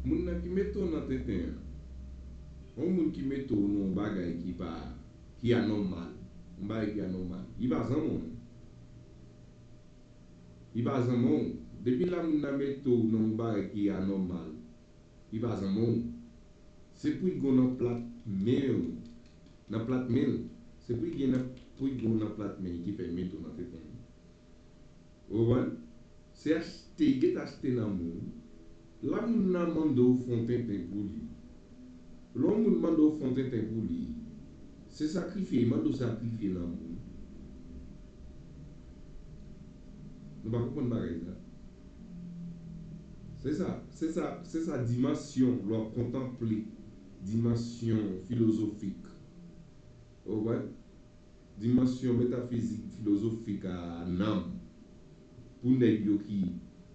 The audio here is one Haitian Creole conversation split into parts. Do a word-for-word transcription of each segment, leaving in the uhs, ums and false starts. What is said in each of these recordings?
Moun nan ki mete w nan tenten an, yon moun ki mete w nan yon bagay ki pa, ki anòmal, yon bagay ki anòmal, li pa zanmi w non. Li pa zanmi w. Depi la moun nan mete w nan yon bagay ki anòmal, li pa zanmi w. Se pwigon nan plat men w. Nan plat men l. Se pwigon nan, pwigon nan plat men l ki fè l mete w nan tenten l. Ou konprann? Se achte, li gentan achte nan moun. La moun nan mande w fè yon tenten pou li. Lè yon moun mande w fè yon tenten pou li, se sakrifye, li mande w sakrifye nan moun. Nou pa konprann bagay sa. Se sa, se sa, se sa dimansyon, lè w ap kontanple dimansyon filozofik. Ou konprann? Dimansyon metafizik, filozofik a nanm. Pou nèg yo ki,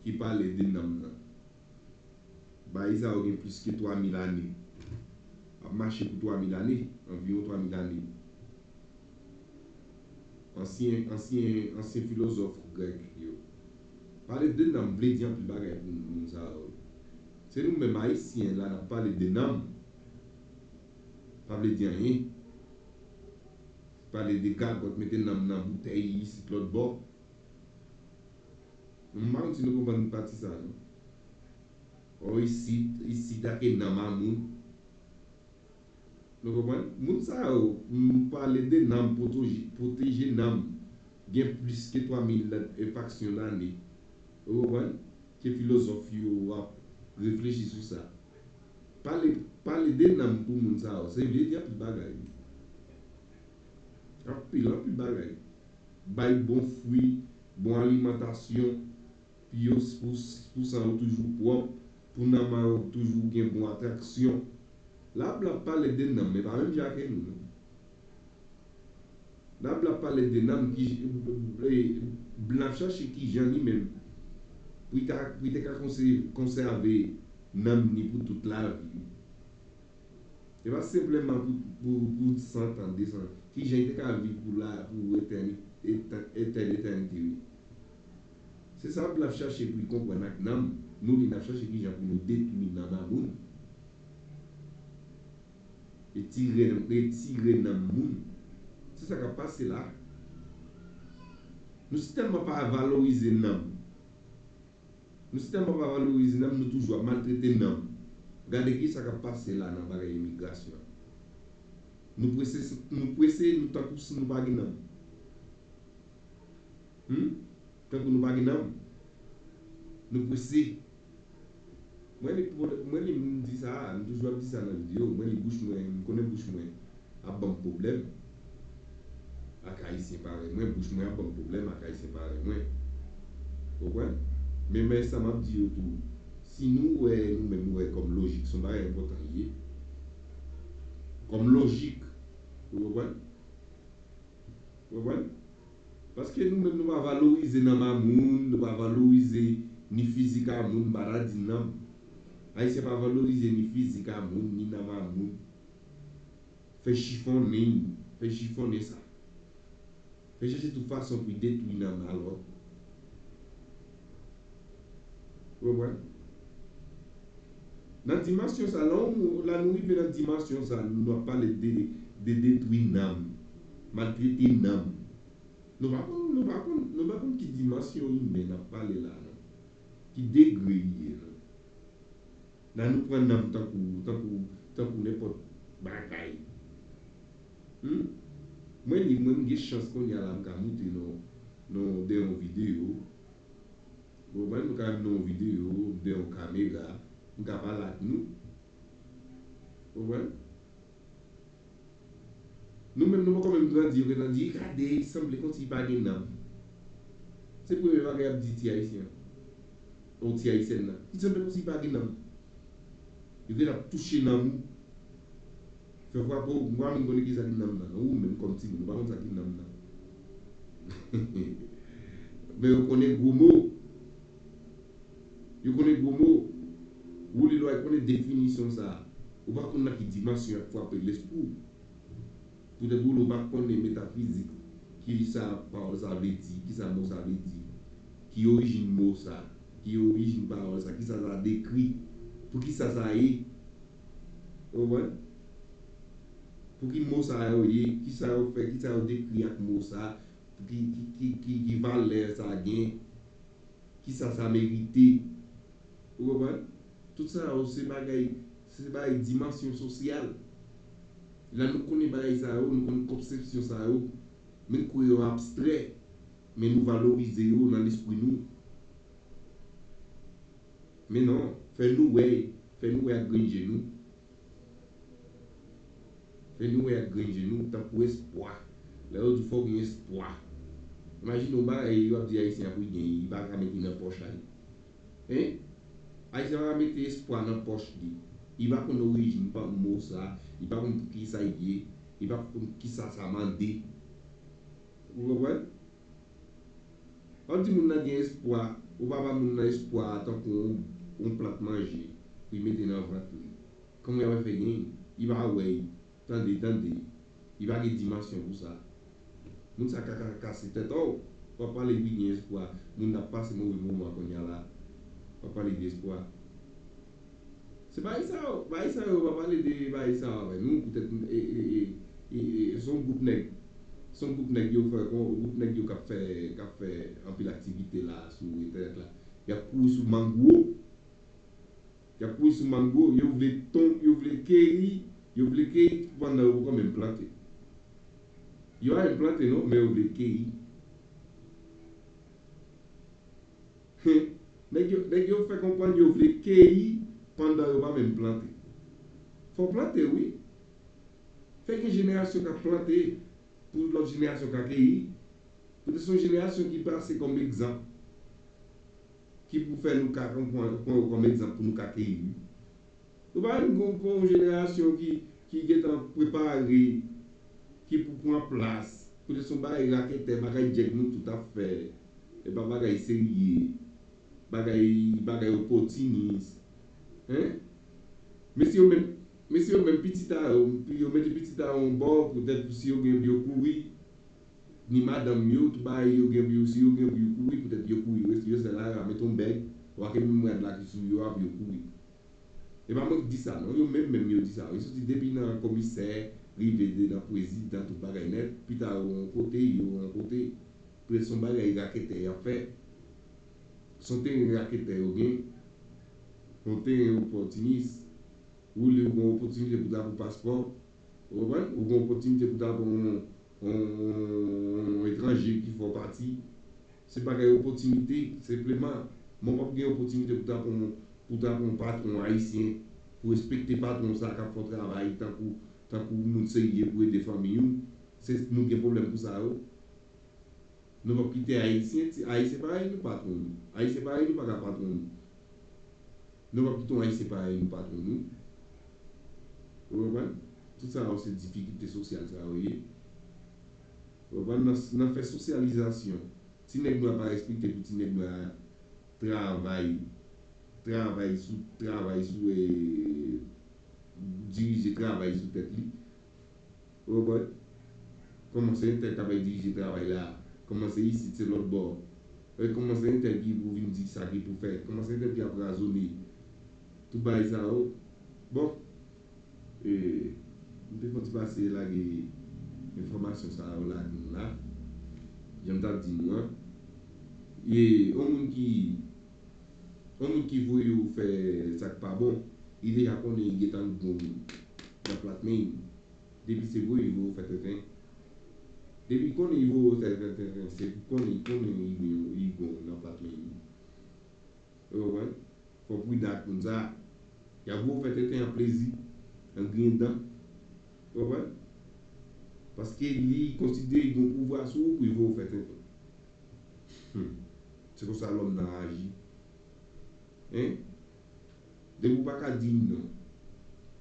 ki pale de nanm nan. Bagay sa yo gen plis ke twa mil ane. Ap mache pou twa mil ane, anviwon twa mil ane. Ansyen, ansyen, ansyen filozòf grèk yo. Pale de nanm vle di anpil bagay pou moun sa yo. Se nou menm Ayisyen la n ap pale de nanm. Pa vle di anyen. Pale de gagòt, mete nanm nan boutèy isit lòt bò. M pa konn si nou konprann pati sa non. O isit, isit ake nanm a moun. Nou konprann? Moun sa yo, m pale de nanm, pwoteje, pwoteje nanm. Gen plis ke twa mil e faksyon lane. Ou konprann? Ke filozòf yo ap reflechi sou sa. Pale, pale de nanm pou moun sa yo, se vle di anpil bagay. Anpil, anpil bagay. Bay bon fwi, bon alimantasyon, pou yo, pou, pou san yo toujou pwòp, pou nanm a yo toujou gen bon atraksyon. La, l ap pale de nanm, men pa menm jan ke nou, non. La, l ap pale de nanm ki, e, l ap chache ki jan li menm, pou li ta, pou li te ka konsè-, konsève nanm ni pou tout lavi. Se pa senpleman pou, pou, pou san tan, de san. Ki jan li te ka viv pou la, pou etèni-, etè-, etèn-, etènite, wi. Se sa l ap chache pou l konprann ak nanm. Nou li n ap chache ki jan pou nou detwi nanm a moun. Retire, retire nanm moun. Se sa k ap pase la. Nou tèlman pa valorize nanm. Nou tèlman pa valorize nanm, nou toujou ap maltrete nanm. Gade ki sa k ap pase la nan bagay imigrasyon. Nou prese, nou prese, nou tankou si nou pa gen nanm. Hmm? Tankou nou pa gen nanm. Nou prese. Mwen li, mwen li m di sa, m toujou ap di sa nan videyo, mwen li bouch mwen, m konnen bouch mwen ap ban m pwoblèm ak Ayisyen parèy mwen, bouch mwen ap ban m pwoblèm ak Ayisyen parèy mwen. Ou konprann? Men, men sa m ap di yo tou, si nou wè, nou menm nou wè kòm lojik, se yon bagay enpòtan li ye. Kòm lojik, ou konprann? Ou konprann? Paske nou menm nou pa valorize nanm a moun, nou pa valorize ni fizik a moun, m pa ta di nanm. Ayisyen pa valorize ni fizik a moun, ni nanm a moun. Fè chifonnen, fè chifonnen sa. Fè chèche tout fason pou l detwi nanm a lòt. Ou konprann? Nan dimansyon sa, la, nou, la nou rive nan dimansyon sa, nou ap pale de, de detwi nanm, maltrete nanm. Nou pa konn, nou pa konn, nou pa konn ki dimansyon imen n ap pale la, non. Ki degre li ye, non. La nou pran nanm tankou, tankou, tankou nenpòt bagay. Hmm? Mwen li, mwen m gen chans kounye a la m ka moute nan, nan, de yon videyo. Ou konprann? Nou ka nan yon videyo, de yon kamera, m ka pale ak nou. Ou konprann? Nou menm, nou poko menm grandi, yo gentan di, "Gade, li sanble kòmsi li pa gen nanm." Se premye bagay y ap di ti Ayisyen an. Yon ti Ayisyèn nan. Li sanble kòmsi li pa gen nanm. Yo gentan ap touche nanm ou. Fè frape w, mwa menm konnen ki sa ki nanm nan. Ou menm kòm timoun, ou pa konn sa ki nanm nan. Men yo konnen gwo mo. Yo konnen gwo mo. Ou li lwa, yo konnen definisyon sa. Ou pa konn nan ki dimansyon y ap frape lespri w. Poutèt ou li w pa konnen metafizik, ki sa pawòl sa vle di, ki sa mo sa vle di, ki orijin mo sa, ki orijin pawòl sa, ki sa sa dekri. Pou ki sa sa ye? Ou konprann? Pou ki mo sa yo ye? Ki sa yo fè? Ki sa yo dekri ak mo sa? Pou ki, ki, ki, ki, ki valè sa gen? Ki sa sa merite? Ou konprann? Tout sa yo se bagay, se bagay dimansyon sosyal. Lè nou konnen bagay sa yo, nou konnen konsepsyon sa yo, men nou kwè yo abstrè, men nou valorize yo nan lespri nou. Men non, fè nou wè, fè nou wè ak grenn je nou. Fè nou wè ak grenn je nou, tankou espwa. Lè yo di fò w gen espwa. Imajine yon bagay yo ap di Ayisyen ap gen, li pa ka mete nan pòch la. Hein? Ayisyen pa ka mete espwa nan pòch li. Li pa konn orijin pa mo sa, li pa konn pou ki sa l ye, li pa konn ki sa sa mande. Ou konprann? W ap di moun nan gen espwa, ou pa ba moun nan espwa tankou yon, yon plat manje pou l mete nan vant li. Kòman y ap fè genyen? Li pa wè l, tande, tande. Li pa gen dimansyon pou sa. Moun sa ka, ka kase tèt, oh, w ap pale de gen espwa. Moun nan ap pase move moman kounye a la. W ap pale de espwa. Se bagay sa yo, bagay sa yo, pa pale de bagay sa yo avè nou, poutèt, e, e, e, e, e, se yon gwoup nèg, se yon gwoup nèg yo fè, yon gwoup nèg yo k ap fè, k ap fè anpil aktivite la sou entènèt la. Y ap kouri sou mango, y ap kouri sou mango, yo vle ton, yo vle keyi, yo vle keyi pandan yo poko menm plante. Yo pa menm plante non, men yo vle keyi. Nèg yo, nèg yo fè konprann yo vle keyi pandan yo pa menm plante. Fò w plante, wi. Fè gen jenerasyon k ap plante pou lòt jenerasyon ka keyi. Poutèt se yon jenerasyon ki pase kòm egzanp, ki pou fè nou ka pran, pran yo kòm egzanp pou nou ka keyi, wi. Nou pa menm gen yon, gen yon jenerasyon ki, ki gentan prepare, ki pou pran plas. Poutèt se yon bagay raketè, bagay djèg nou tout ap fè. E pa bagay serye. Bagay, bagay opòtinis. Hein? Mesye yo menm, mesye yo menm pitit a yo, yo mete pitit a yo yon bò, poutèt si yo gen pou yo kouri. Ni madanm yo, tout bagay yo gen pou yo, si yo gen pou yo kouri, poutèt yo kouri, yo, yo sèl a mete yon bèg, w a gen menm rad la ki sou yo a pou yo kouri. E pa mwen ki di sa non, yo menm menm yo di sa. Yo soti depi nan komisè, rive de nan prezidan, tout bagay nèt, pita yo yon kote, yo yon kote. Prèske yon bagay raketè y ap fè. Se yon teren raketè yo gen. Yon teren opòtinis. Ou li ou gen opòtinite pou ta pou paspò. Ou konprann? Ou gen opòtinite pou ta pou yon, yon, yon etranje ki fè w pati. Se bagay opòtinite, senpleman. Mwen p ap gen opòtinite pou ta pou yon, pou ta pou yon patwon ayisyen, pou respekte patwon sa k ap fè w travay tankou, tankou moun serye pou ede fanmi w. Se, nou gen pwoblèm pou sa yo. Nou p ap kite ayisyen, ti, ayisyen parèy nou patwon nou. Ayisyen parèy nou pa ka patwon nou. Nou p ap kite yon ayisyen parèy nou patwon nou. Ou konprann? Tout sa yo se difikilte sosyal sa yo ye. Ou konprann? Nan, nan fè sosyalizasyon. Ti nèg nwa pa respekte pou ti nèg nwa travay, travay sou, travay sou, e, dirije travay sou tèt li. Ou konprann? Kòman se entèl k ap dirije travay la? Kòman se isit, se lòt bò? E kòman se entèl ki pou vin di sa ki pou fèt? Kòman se entèl ki ap razone? Tout bagay sa yo. Bon, e, m te fè yon ti pase lage enfòmasyon sa yo la, la. Jan m t ap di nou an. E, yon moun ki, yon moun ki voye w fè sa k pa bon, li deja konnen li gentan gon nan plat men l. Depi se voye, li voye w fè tenten. Depi konnen li voye w fè tenten, se pou konnen, konnen li gen, li gen w nan plat men li. Ou konprann? Fò w pridan ak moun sa. Y ap voye w fè tenten an plezi, an griyen dan. Ou konprann? Paske li konsidere li gen pouvwa sou ou pou li voye w fè tenten. Hmm. Se konsa lòm nan aji. Hein? Depi w pa ka di non.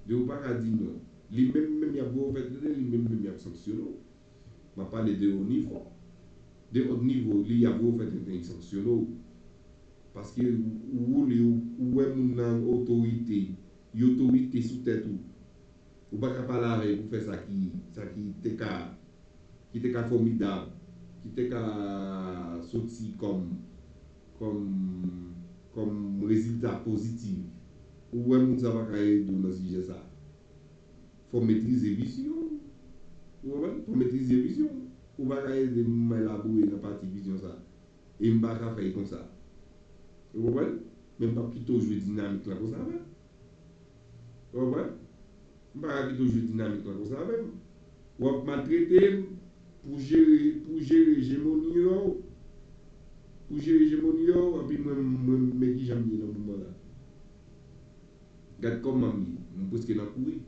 Depi w pa ka di non. Li menm menm y ap voye w fè tenten, li menm menm y ap sanksyone w. M ap pale de wo nivo. De òt nivo, li y ap voye w fè tenten, li sanksyone w. Paske ou, ou li, ou, ou wè moun nan otorite, li otorite sou tèt ou. Ou pa ka pale avè l pou fè sa ki, sa ki te ka, ki te ka fòmidab, ki te ka soti kòm, kòm, kòm rezilta pozitif. Ou wè moun sa pa ka ede w nan sijè sa. Fò w metrize vizyon w. Ou konprann? Fò w metrize vizyon w. Ou pa ka ede m elabore nan pati vizyon sa. E m pa ka fè l konsa. Ou konprann? Men m p ap kite w jwe dinamik lan konsa avè m. Ou konprann? M pa ka kite w jwe dinamik lan konsa avè m. W ap maltrete m pou jere, pou jere ejemoni w. Pou jere ejemoni w, epi mwen, mwen, men kijan m ye nan moman la. Gad kòman m ye. M prèske nan kouri.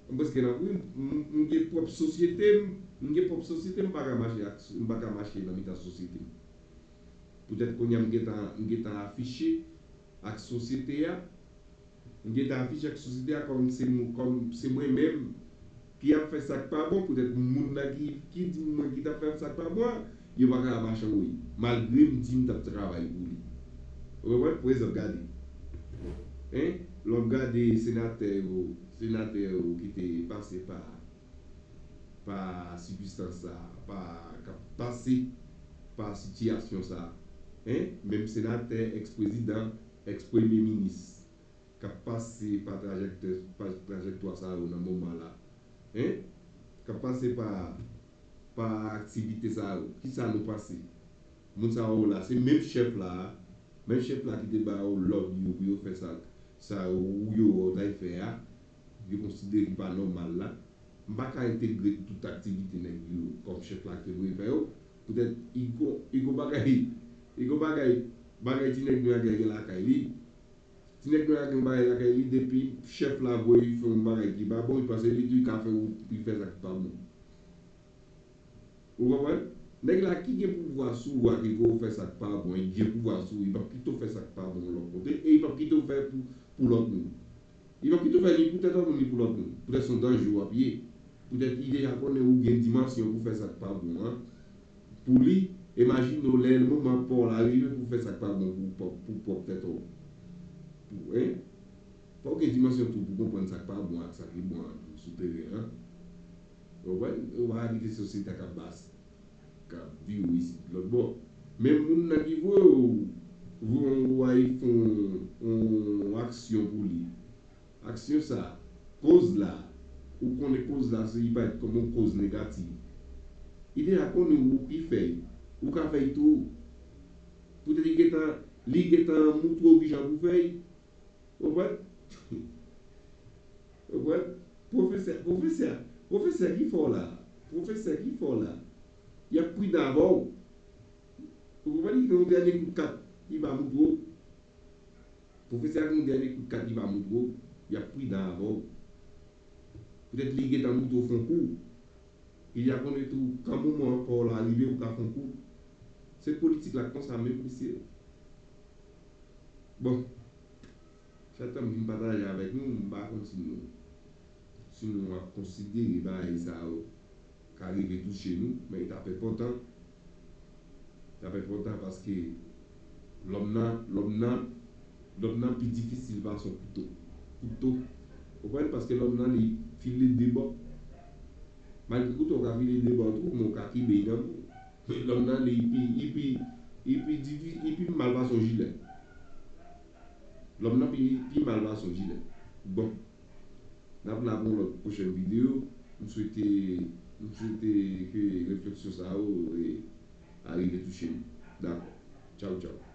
M prèske nan kouri. M, m gen pwòp sosyete m. M gen pwòp sosyete m, m pa ka mache ak, m pa ka mache nan mitan sosyete m. Poutèt kounye a m gentan, m gentan afiche ak sosyete a. M gentan afiche ak sosyete a kòm se mwen, kòm se mwen menm ki ap fè sa k pa bon. Poutèt moun nan ki, ki di mwen ki t ap fè sa k pa bon an, yo pa ka mache anwo li. Malgre m di m t ap travay pou li. Ou konprann? Prezan, gade. Hein? Lè w ap gade senatè yo, senatè yo ki te pase pa, pa sikistans sa, pa, k ap pase pa sitiyasyon sa. Hein? Menm senatè, eks prezidan, eks premye minis k ap pase pa trajèktè, pa trajektwa sa yo nan moman la. Hein? K ap pase pa, pa aktivite sa yo. Kisa nou panse? Moun sa yo la, se menm chèf la, menm chèf la ki te ba yo lòd yo pou yo fè sa, sa yo, yo wè w t al fè a, yo konsidere ki pa nòmal la. M pa ka entegre tout aktivite nèg yo kòm chèf la te voye fè yo. Poutèt li gon, li gon bagay, li gon bagay, bagay ti nèg nou a gen lakay li. Ti nèg nou a gen bagay lakay li, depi chèf la voye fè yon bagay ki pa bon, li panse li tou ka fè, li fè sa ki pa bon. Ou konprann? Nèg la ki gen pouvwa sou ou a, ki voye w fè sa k pa bon, li gen pouvwa sou ou, li p ap kite w fè sa k pa bon lòt kote, e li p ap kite w fè pou, pou lòt moun. Li p ap kite w fè ni pou tèt lòt moun, ni pou lòt moun. Poutèt se yon danje w ap ye. Poutèt li deja konnen ou gen dimansyon pou fè sa k pa bon an. Pou li, imajine w lè moman pa w la rive pou w fè sa k pa bon pou, pou, pou pwòp tèt ou. Pou, hein? Fò w gen dimansyon tou pou konprann sa k pa bon ak sa ki bon an tou sou teren an. Ou konprann? Ou pa ka kite sosyete a k ap bas, k ap vire isit lòt bò. Men moun nan ki voye w, voye w al fè yon, yon aksyon pou li. Aksyon sa, koz la, ou konnen koz la se li parèt kòm yon koz negatif. Li deja konnen ou ki fè l, ou ka fè l tou. Poutèt li gentan, li gentan moutre w kijan pou fè l. Ou konprann? Ou konprann? Pwofesè, pwofesè, pwofesè ki fè w la. Pwofesè ki fè w la. Y ap pridan avè w. Ou konprann? Li gen yon dènye kout kat li va moutre w. Pwofesè a gen yon dènye kout kat li va moutre w. Y ap pridan avè w. Poutèt li gentan moutre w fè yon kou. Li deja konnen tou, kan moman pa w la rive, ou ka fè yon kou. Se politik la k konsa menm, mesye. Bon, sa tanm vin pataje avèk nou, m pa konn si nou, si nou ap konsidere bagay sa yo ka rive touche nou, men li t ap enpòtan. T ap enpòtan paske lòm nan, lòm nan, lòm nan pi difisil pase yon kouto. Kouto. Ou konprann? Paske lòm nan, li file de bò. Malgre kouto w ka file de bò tou, men w ka kenbe l nan men w. Men lòm nan, li pi, li pi, li pi difi-, li pi mal pase yon jilè. Lòm nan pi, pi mal pase yon jilè. Bon. N ap la pou yon lòt pwochèn videyo. M swete, m swete ke refleksyon sa yo, e, arive touche nou. Dakò. Tchaw, tchaw.